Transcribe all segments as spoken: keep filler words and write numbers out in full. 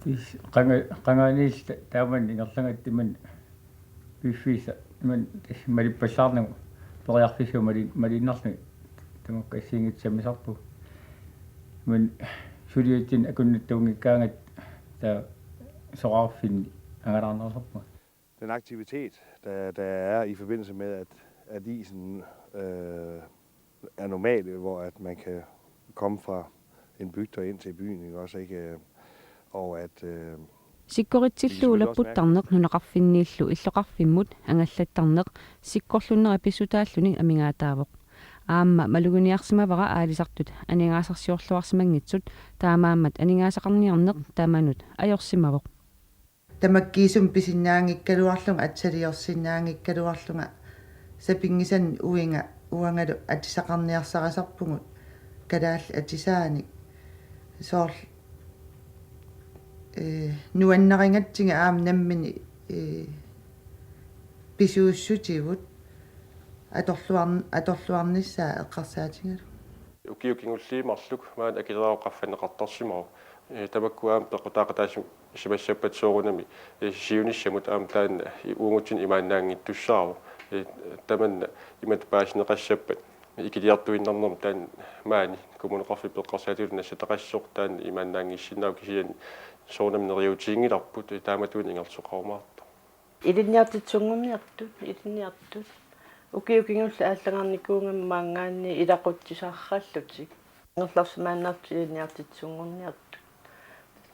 Is-, qanga-, qanganiilli ta-, taamani ingerlagatta imannak piffissaq imannak tassa malippallaarnagu periarfissat mali-, maliinnarlugit tamakku assigiinngitsut sammisarput. Imannak suliatsinni akunnattuunngikkaangatta taava soraarfinni angalaarnerusarpunga. Den aktivitet, der, der er i forbindelse med, at, at isen øh, er normal, hvor at man kan komme fra en bygd og ind til byen, ikke også, ikke? Og at øh, Sikkoritsillu ulapputtarneq nunaqarfinniillu illoqarfimmut angallattarneq sikkorlunnera pissutaalluni amigaataavoq. Aamma maluginiarsimavara aalisartut aningaasarsiorluarsimanngitsut, taamaammat aningaasaqarniarneq tamanut ajorsimavoq. Tamakkiisumik pisinnaanngikkaluarlunga atsaliorsinnaanngikkaluarlunga sapinngisannik uiga uangalu atisaqarniarsarisarpugut kalaallit atisaanik soorlu ee nuannarigatsigu aamma nammineq ee pisuussutigut atorluarn-, atorluarnissaa eqqarsaatigalugu. Ukiut kingulliit marluk maani akileraarut qaffanneqartarsimavoq. Ee, tamakku aamma peqqutaaqataassim-, simassappat soorunami, ee, siunissamut aamma taanna, ee, uagutsinnut imaannaanngittussaavoq. Ee, tamanna imatut paasineqassappat ikiliartuinnarnermi taanna maani Kommuneqarfik peqqarsaatigullu nassataqassasoq taanna imaannaanngissinnaavoq kisianni soorunami neriuutiginngilarput, ee, taamatuinnaq ingerlasoqarumaartoq. Ilinniartitsisunngorniartut, ilinniartut. Ukiut kingulliit aallagarnikuugamik maanngaanniit ilaquttisarallutik. Ingerlarsimaannartut ilinniartitsisunngorniartut.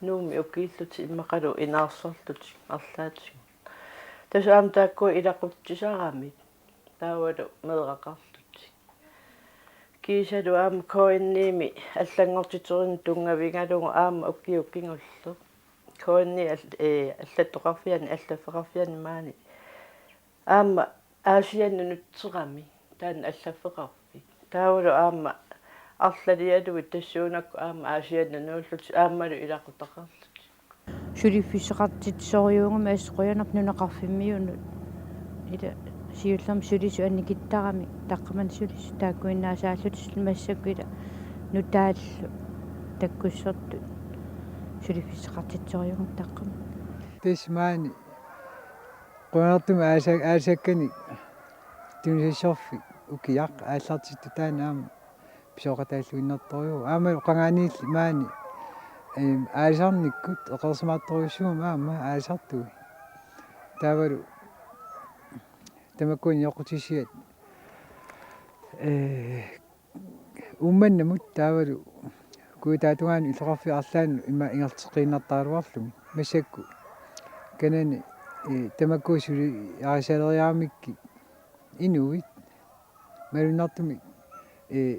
Nuummi ukiillutik immaqalu inaarsorlutik arlaatigut. Tassa aamma taakku ilaquttisaramik. Taavalu meeraqarlutik. Kiisalu aamma K N I-mi allanngortiterineq tunngavigalugu aamma ukiut kingulliit. K N I al-, ee, allattoqarfiani, allaffeqarfiani maani. Aamma Aasiannut nutserami, taanna allaffeqarfik. Taavalu aamma arlalialuit tassuunakkut aamma Aasiannut nuullutik aammalu ilaqutaqarlutik. Suliffissaqartitsisorujuugami assut qujanarpoq nunaqarfimmiunut. Ila siullermik sulisut annikittarami, taqqamani sulisut taakkuinnaasaallutik massakkut ila nutaallu takkussertut suliffissaqartitsisorujuugami taqqamani. Tassa maani qujanartumik aasa-, aasakkanik tunisassorfik ukiaq aallartittut taanna aamma pisooqataalluinnartorujuuvoq. Aamma qanganiilli maani, em, aalisarnikkut eqeersimaartorujussuugami aamma aalisartui. Taavalu tamakkua nioqqutissiat, ee, Uummannamut taavalu kujataatungaanut illoqarfiup arlaannut ima ingerlateqqiinnartaraluarlugit. Massakkut kanani, ee, tamakku suliarisaleriaramikkit inuit malunnartumik, ee,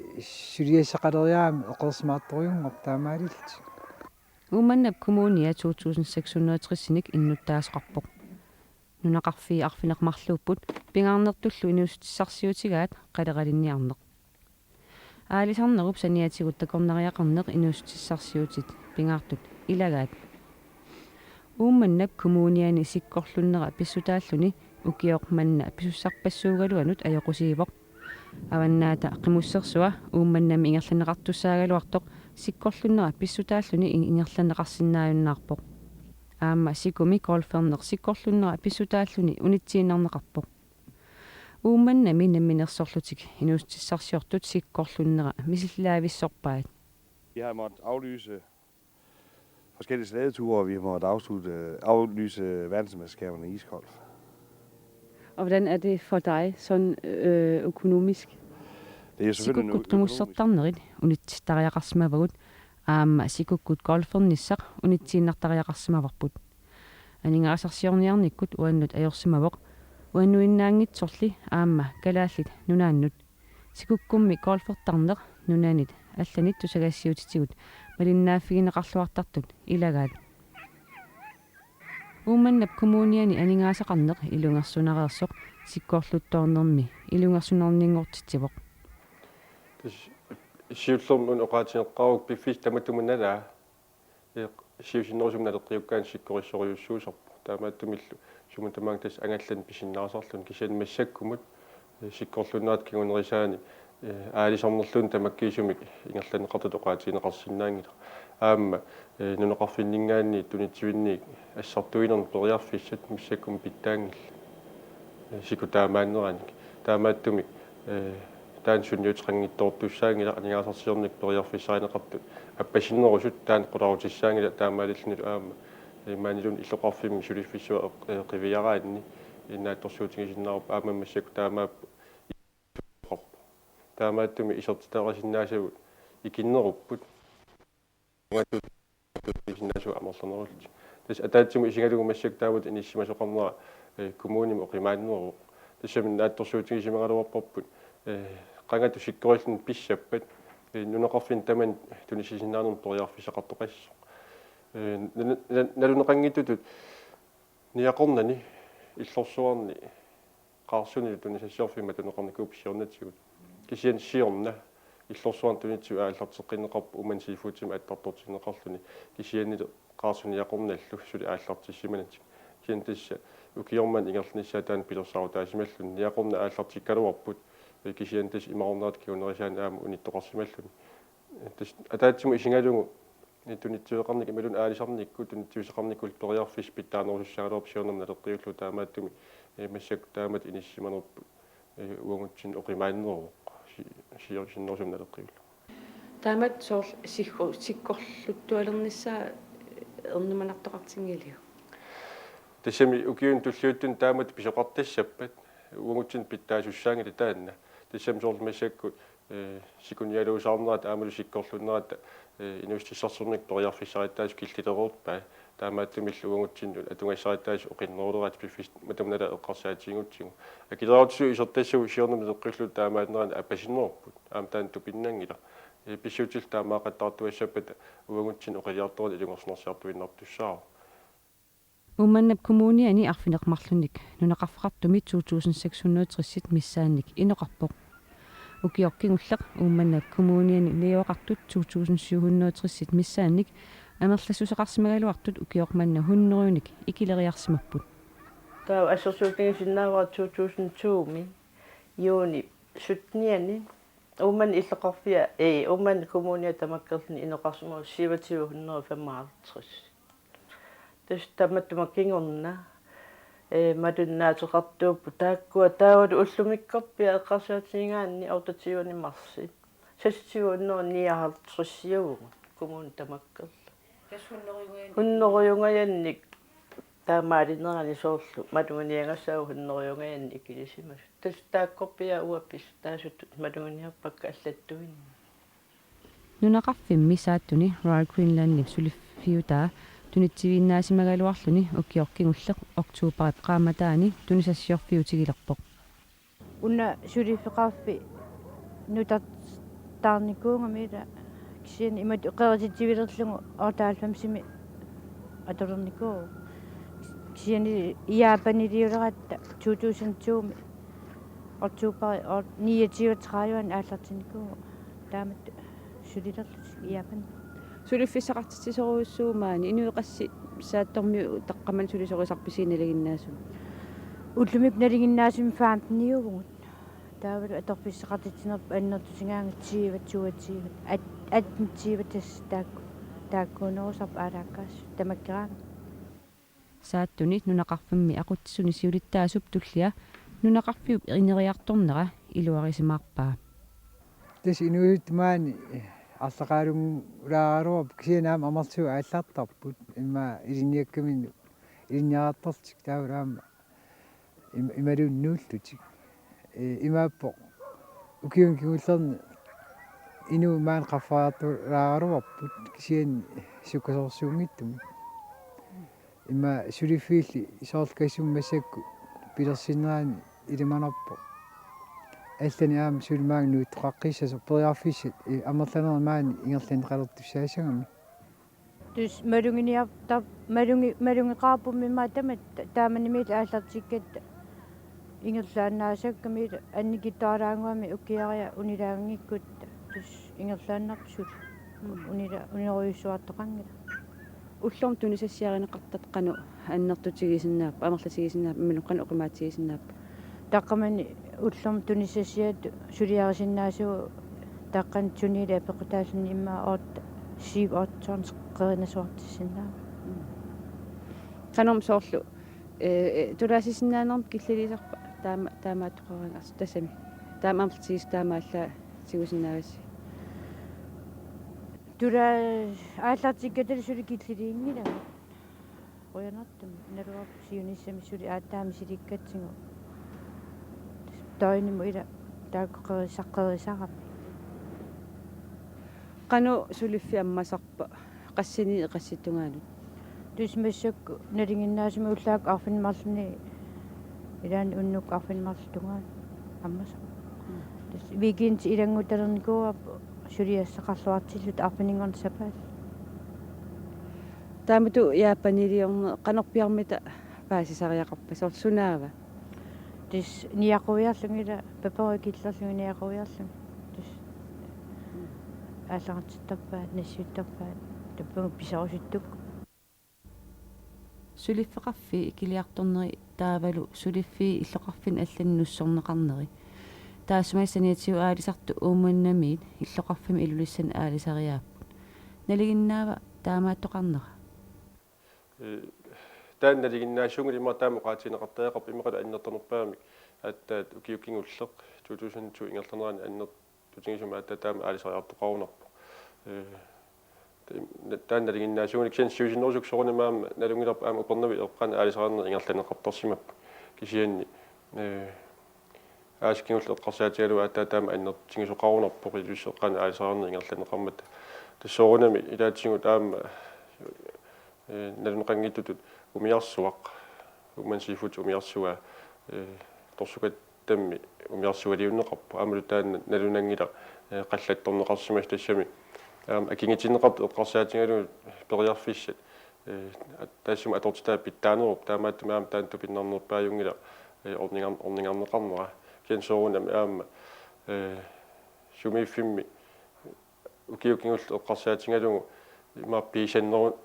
suliassaqaleriaramik eqeersimaartorujunngorput taamaalillutik. Uummannap Kommunia to tusind seks hundrede tres-inik innuttaasoqarpoq. Nunaqarfii arfineq-marluupput pingaarnertullu inuussutissarsiutigaat qaleralinniarneq. Aalisarnerup saniatigut takornariaqarneq inuussutissarsiutit pingaartut ilagaat. Uummannap Kommuniani sikkorlunnera pissutaalluni ukioq manna pisussarpassuugaluanut ajoqusiivoq. Avannaata Qimussersua Uummannami ingerlanneqartussaagaluartoq sikkorlunnera pissutaalluni in-, ingerlanneqarsinnaajunnaarpoq. Aamma Sikumi golferneq sikkorlunnera pissutaalluni unitsiinnarneqarpoq. Uummannami namminersorlutik inuussutissarsiortut sikkorlunnera misillaavissorpaat. Vi har måttet aflyse forskellige slædeture, og vi har måttet afslutte, aflyse verdensmesterskaberne i isgolf. Og hvordan er det for dig sådan, øh, økonomisk? Det er jo selvfølgelig en ø-, økonomisk. Sikukkut qimussertarnerit unitsittariaqarsimavagut, aamma sikukkut golfernissaq unitsiinnartariaqarsimavarput. Aningaasarsiorniarnikkut uannut ajorsimavoq uannuinnaanngitsorli aamma Kalaallit Nunaannut. Sikukkummi golfertarneq nunanit allanit tusagassiuutitigut malinnaaffigineqarluartartut ilagaat. Uummannap Kommuniani aningaasaqarneq ilungersunareersoq sikkorluttoornermi ilungersunarninngortitsivoq. Tassa siullermik una oqaatigeqqaaruk piffissaq tamatuma nalaa. Ee, siusinnerusumik naleqqiukkaanni sikkorissorujussuusarpoq. Taamaattumillu sumut tamaanga tassa angallanneq pisinnaasarluni kisianni massakkumut, ee, sikkorluunnerata kingunerisaani, ee, aalisarnerluunniit tamakkiisumik ingerlanneqartutut oqaatigineqarsinnaanngilaq. Aamma, eh, nunaqarfinninngaanniit tunitsivinniit assartuinermut periarfissat massakkut pitsaanngillat. Eh, siku taamaanneranik. Taamaattumik, eh, taanna sunniuteqanngitsoortussaanngilaq, aningaasarsiornikkut periarfissarineqartut appasinnerusut taanna qularutissaanngilaq, taamaalillunilu aamma, eh, maaniluunniit illoqarfimmi suliffissua eq-, eh, qiviaraanni, eh, naatsorsuutigisinnaavarput, aamma massakkut taamaappoq. Taamaattumik isertitaqarsinnaasagut ikinnerupput. Tungaatigut isinnaasut amerlanerullutik. Tassa ataatsimut isigalugu massakkut taamatut inissisimasoqarnera, eh, kommunimi oqimaanneruvoq. Tassami naatsorsuutigisimagaluarparput, eh, qangatut sikkorilluni pissappat, eh, nunaqarfinni tamanit tunissisinnaanermut periarfissaqartoqassasoq. Eh, na-, na-, naluneqanngitsutut niaqornani illorsuarni Qaarsunilu tunisassiorfimmut matuneqarnikuupput siornatigut. Kisianni siorna illorsuarni tunitsivoq aallarteqqinneqarpoq Uummannap seafoodimik attartortinneqarluni. Kisiannili Qaarsuni niaqornallu suli aallartissimanatik. Kisianni tassa ukioq manna ingerlanissaa taanna pilersaarutaasimalluni. Niaqornat aallartikkaluarput, eh, kisianni tassa imaarnerata kingunerisaanik aamma unittoqarsimalluni. Tassa ataatsimut isigalugu tunitsiveqarnikkut imaluunniit aalisarnikkut tunitsivisoqarnikkullu periarfissat pitsaanerusussaagaluarput siornamut naleqqiullugu, taamaattumik, eh, massakkut taamatut inissisimanerput, eh, uagutsinnut oqimaanneruvoq si-, siorna sinnerusumik naleqqiullugu. Taamatut soorlu siggu-, sikkorluttualernissaa ernumanartoqartinngiliuk? Tassami ukiuni tulliuttuni taamatut pisoqartassappat uagutsinnut pitsaasussaanngilaq taanna. Tassami soorlu massakkut, eh, sikunialuusaarnerata aammalu sikkorluunnerata, eh, inuussutissarsiornikkut periarfissarittaasut killilereerpai. Taamaattumillu uagutsinnut atugassarittaasut oqinneruleraat piffissaq matuma nalaat eqqarsaatigigatsigu. Akileraarutissatut isertassagut siornamut naleqqiullugu taamaannerani appasinnerupput. Aamma taanna tupinnanngilaq. Eh, pissutsit taamaaqattaartuassappata uagutsinnut oqiliartorneq ilungersunarsiartuinnartussaavoq. Uummannap Kommuniani arfineq-marlunnik nunaqarfeqartumi to tusind seks hundrede tres missaannik inoqarpoq. Ukioq kingulleq Uummannap Kommuniani najugaqartut to tusind syv hundrede tres missaannik amerlassuseqarsimagaluartut ukioq manna hundredenik ikileriarsimapput. Taava assersuutigisinnaavara to tusind to-mi juuni syttenianni Uummannap illoqarfia, eh, Uummannap Kommunia tamakkerluni inoqarsimavoq syvogtyve hundrede femoghalvtreds. Tassa tamatuma kingorna, eh, matunnaateqartuupput taakkua, taavalu ullumikkorpiaq eqqarsaatigigaanni otteogtyvende marsi seksogtyve hundrede nioghalvtreds-iuvugut kommunit tamakkerluni. Tassa hundredeungajannik. Hundredeungajannik taamaalinerani soorlu maluginiagassaagut hundredeungajannik ikilisimasut. Tassa taakkorpiaq uanga pisutaasutut maluginiarpakka allattuinnaq. Nunaqarfimmi Saattuni Royal Greenlandip suliffiutaa tunitsiviinnaasimagaluarluni ukioq kingulleq oktoberip qaammataani tunisassiorfiutigilerpoq. Una suliffeqarfik nutartaarnikuugami, ila kisianni imatut qerititsivilerlugu otteoghalvfemsimi atornikuuvoq. Kisianni Japaniliuleratta to tusind to-mi oktober niogtyve tredive aallartinnikuuvoq. Taamatut sulilerlutik Japan. Suliffissaqartitsisorujussuuvoq maani, inuit qassit Saattormiut taqqamani sulisorisarpisi nalinginnaasumik? Ullumikkut nalinginnaasumik femten-iuvugut. Taavalu atorfissaqartitsinerput annertutigaangat tyve, toogtyve, at-, atten, tyve, tassa taakku-, taakkuunerusarput aalaakkaasut tamakkeraangama. Saattuni nunaqarfimmi aqutsisuni siulittaasup tullia nunaqarfiup ineriartornera iluarisimaarpaa. Tassa inuusuttut maani arlaqaalunnguulaaraluarput kisianni aamma amerlasuut aallartarput, immaqa ilinniakkaminnut ilinniartarlutik taavalu aamma im-, imaluunniit nuullutik. Eh, imaappoq ukiuni kingullerni inuit maani qaffariartulaaraluarput kisianni sukkasoorsuunngitsumik. Immaqa suliffiilli soorlu Kassummi massakkut pilersinnerani ilimanarpoq. Allanik aamma suli maanga nuuttoqaqqissasoq, periarfissat, eh, amerlanerit maani ingerlanneqalertussaassagami. Tassa maluginiartar-, malugi-, malugeqaarpummi immaqa tamatta, taamanimiillu aallartikkatta ingerlaannaassagami, annikitsuaraannguami ukiaria unilaanngikkutta, tassa ingerlaannarpoq suli. Mm. Unila-, unerujussuartoqanngilaq. Ullormut tunisassiarineqartartoq qanoq annertutigisinnaapput, amerlatigisinnaapput, imaluunniit qanoq oqimaatigisinnaapput? Taqqamani ullormut tunisassiatut suliarisinnaasagut taqqani tuniili apeqqutaalluni immaqa otte Syv otte tonseqqinnasuartissinnaammat. Qanormi soorlu, eh, eh, tulaasisinnaanermi killiliisarpa taama, taamaattoqaraangat, altså tassami. Taama amerlatigisut taamaallaat tigusinnaagassi. Tula aallartikkatta suli killiliinngilagut. Qujanartumik naluarput siunissami suli aatsaat misilikkatsigu. Døgnimut ila taakku qerisaq qerisarami. Qanoq suliffik ammasarpa qassini eqassittungaanut? Tassa massakkut nalinginnaasumik ullaakkut arfineq-marlunni ilaanni unnukkut arfineq-marlunni tungaanut ammasarpoq. Tassa weekendit ilanngutalernikuuarput suliassaqarluartilluta arfininngorneq sapaat. Taamatut Japaniliorneq qanorpiarmita paasisariaqarpa, soorlu sunaava? Tassa niaquiarlugit ila, paperui killerlugit niaquiarlugit. Tassa aallartittarpaat, nassiuttarpaat, tappavut piserusuttut. Suliffeqarfiit ikiliartorneri taavalu suliffii illoqarfinni allani nussorneqarneri. Taassuma saniatigut aalisartut Uummannamiit illoqarfimmi Ilulissani aalisariaapput. Nalinginnaava taamaattoqarnera? Ee, taanna nalinginnaasuunngilaq, immaqa taama oqaatigineqartariaqarpoq, immaqalu annertunerpaamik aatsaat ukioq kingulleq to tusind to ingerlanerani annertutigisumik aatsaat taama aalisariartoqarunarpoq. Ee, taanna nalinginnaasuunngilaq, kisianni siusinnerusukkut soorunami aamma nalunngilarput aamma Upernaviup eqqaani aalisariarneq ingerlanneqartarsimapput. Kisianni, ee, aasaq kingulleq eqqarsaatigalugu aatsaat taama annertutigisoqarunarpoq Ilulissani eqqaani aalisariarneq ingerlanneqarmat. Tassa soorunami ilaatigut aamma, ee, nalunaqanngitsutut umiarsuaq, Uummannap seafoodip umiarsuaa, ee, torsukatammi umiarsualiunneqarpoq. Aammalu taanna nalunanngilaq, ee, qallattorneqarsimasoq, tassami aamma akinngitsinneqartut eqqarsaatigalugit periarfissat, ee, at-, taassuma atortitaat pitsaaneruvoq, taamaattumik aamma taanna tupinnarnerpaajunngilaq, ee, orningar-, orningarneqarnera. Kisianni soorunami aamma, ee, sumiiffimmi ukioq kingulleq eqqarsaatigalugu imaappiissanneru-,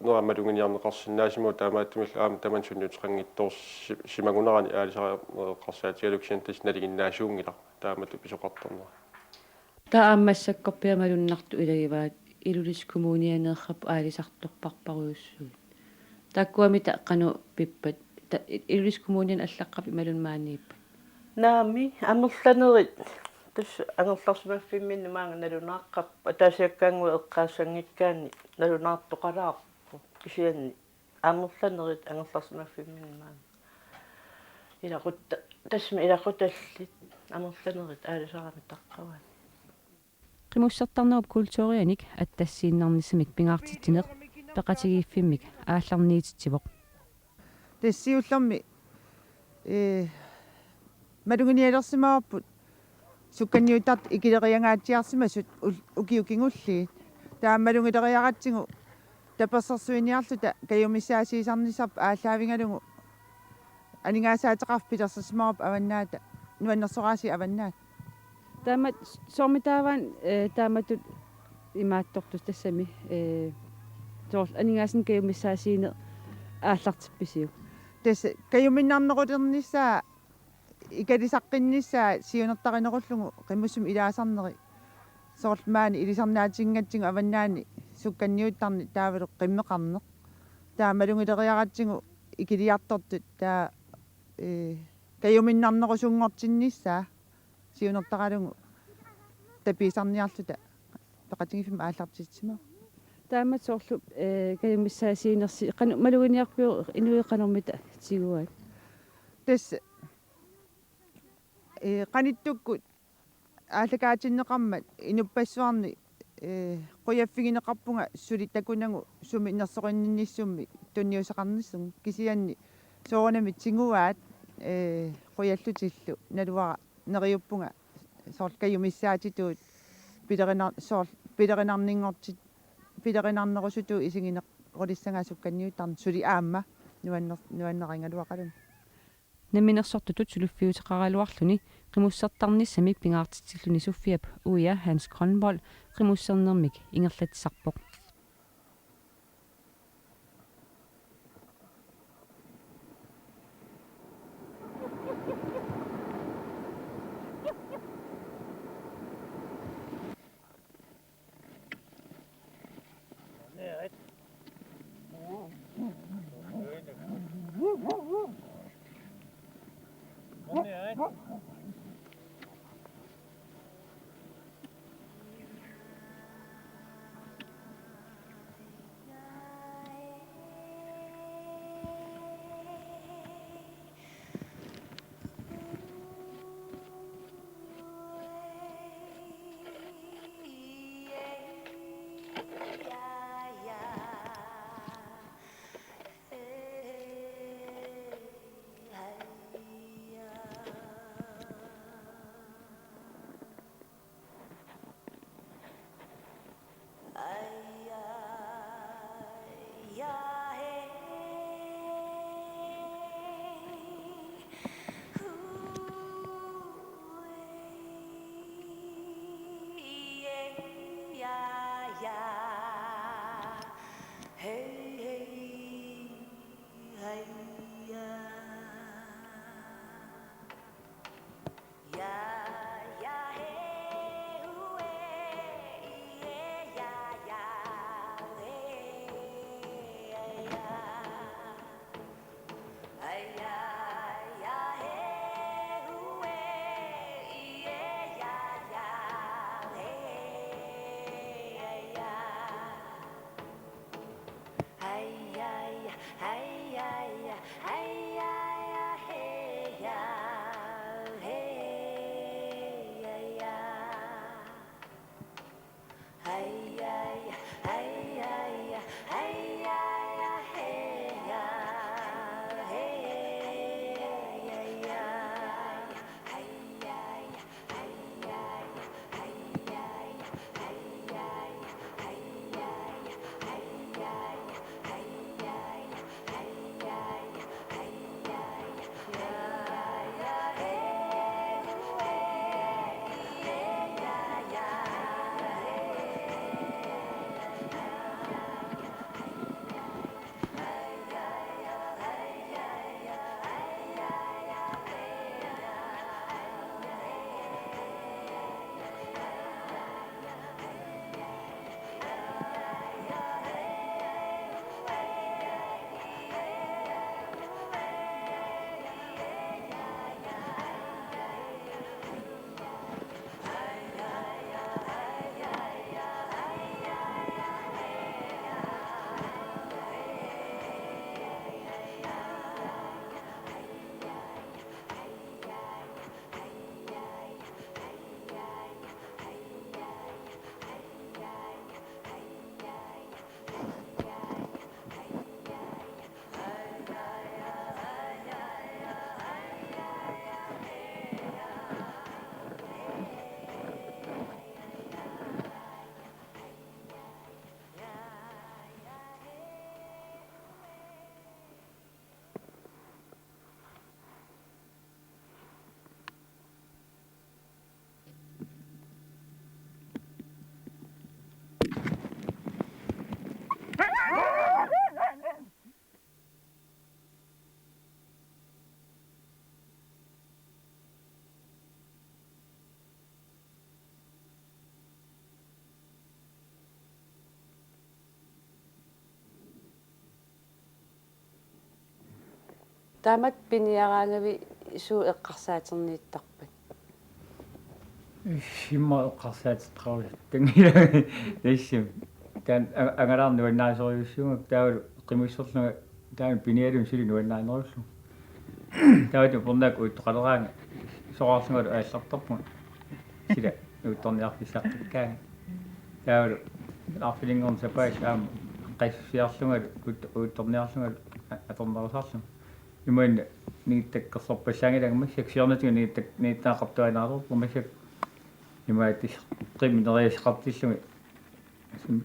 nera maluginiarneqarsinnaasimavoq, taamaattumillu aamma tamanna sunniuteqanngitsoorsi-, simagunarani aalisariarneq eqqarsaatigalugu, kisianni tassa nalinginnaasuunngilaq taamatut pisoqartarnera. Taava aamma massakkorpiaq malunnartoq ilagivaat Ilulissat Kommunianeerput aalisartorparparujussuit. Taakkuami ta-, qanoq pippat? Ta-, Ilulissat Kommuniani allaqqavoq imaluunniit maaniippat? Naamik, amerlanerit tassa angerlarsimaffimminni maanga nalunaaqqavoq, ataasiakkaannguaq eqqaassanngikkaanni nalunaartoqalaarpoq, kisianni amerlanerit angerlarsimaffimminni maanga ilaqutta-, tassami ilaqutallit amerlanerit aalisarami taqqavaat. Qimussertarnerup kulturianik attassiinnarnissamik pingaartitsineq peqatigiiffimmik aallarniititsivoq. Tassa siullermik, ee, maluginialersimavarput sukkanniuttartut ikileriangaatsiarsimasut ul-, ukiut kingulliit. Taava malugileriaratsigu tapersersuiniarluta kajumissaasiisarnissarput aallaavigalugu aningaasaateqarfik pilersissimavoq Avannaata, nuannersoraasiit Avannaata. Taama soormitaava, ee, taamatut imaattortut tassami, ee, soorlu aningaasanik kajumissaasiineq aallartippisiuk? Tassa kajuminnarnerulernissaa, ikalisaqqinnissaa siunertarinerullugu qimussimik ilaasarneri. Soorlu maani ilisarnaatigigatsigu Avannaani sukkanniuttarneq taavalu qimmeqarneq. Taava malugileriaratsigu ikiliartortut taava, ee, kajuminnarnerusunngortinnissaa siunertaralugu tapiisarniarluta peqatigiiffimmik aallartitsisimavoq. Taamatut soorlu, ee, kajumissaasiinersi qanoq maluginiarpiuk, inuit qanormita tiguaat? Tassa, ee, qanittukkut aallakaatinneqarmat inuppassuarni, ee, qujaffigineqarpunga suli takunagu sumi nersoqinninnissummi tunniussaqarnissunga, kisianni soorunami tiguaat, ee, qujallutillu, naluara neriuppunga soorlu kajumissaatitut pilerinar-, soorlu pilerinarninngortit-, pilerinarnerusutut isiginerulissagaa sukkanniuttarneq suli aamma nuanner-, nuannarigaluaqaluni. Namminersortutut suliffiuteqaraluarluni qimussertarnissamik pingaartitsilluni Sofiap uia Hans Grønvold qimussernermik ingerlatsisarpoq. Taamatut piniaraangavi suut eqqarsaaterniittarpat? Immaqa eqqarsaateqarusuttunga. Tassami. Taanna a-, angalaarneq nuannarisorujussuugakku taavalu qimusserlunga taanna piniarlunga suli nuannarinerullugu. Taavalu upernaaq uuttoqaleraanga soraarlungalu aallartarpunga. Sila uuttorniarfissaqqikkanga. Taavalu arfininngorneq sapaatip aamma qassusiarlungalu uut-, uuttorniarlungalu a-, atornerusarlunga. Imaanna ningittakkersorpallaanngilanga massakkut siornatigut ningittak-, ningittaqartuaannarlugu massakkut imaattoq qimmit nerisassaqartillugit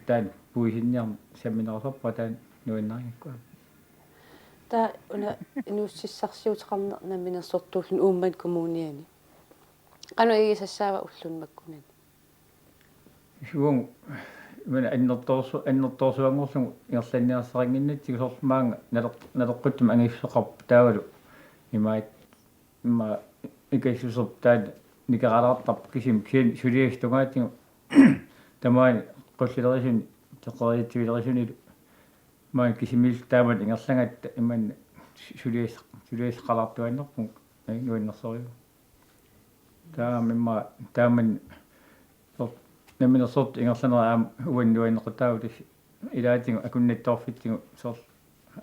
taanna puisinniarneq samminerusarpara taanna nuannarinngikkuit. Taava una inuussutissarsiuteqarneq namminersortuulluni Uummannap kommuniani. Qanoq igisassaava ulluni makkunani? Suugu, imaanna annertoorsu-, annertoorsuanngorlugu ingerlanniarsarinnginnatsigu soorlu maanga naleq-, naleqqutsumik angissuseqarpoq taavalu imaat immaqa ikassuserput taanna nikeralaartarpoq kisimi kisianni suliassat tungaatigut tamaani qullilerisunik teqeriitsivilerisunilu maani kisimiilluta taamani ingerlagatta imaanna suliassaq-, suliassaqalaartuaannarpunga nuannersorujussuuvoq. Taava immaqa taamani soorlu namminersortut ingerlanerat aamma uannut nuannequtaavoq tassa ilaatigut akunnattoorfitsigut soorlu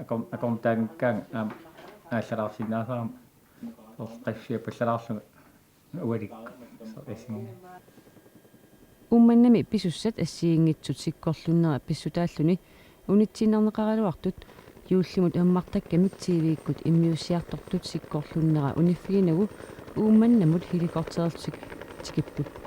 akor-, akornutaanngikkaangat aamma aallalaarsinnaasarama soorlu qassusiappallalaarlunga ualikkut soorlu assigiinngilanga. Uummannami pisussat assigiinngitsut sikkorlunnera pissutaalluni unitsiinnarneqaraluartut juullimut ammartakkamik T V-kkut immiussiartortut sikkorlunnera uniffiginagu Uummannamut helikopterillu tik-, tikipput.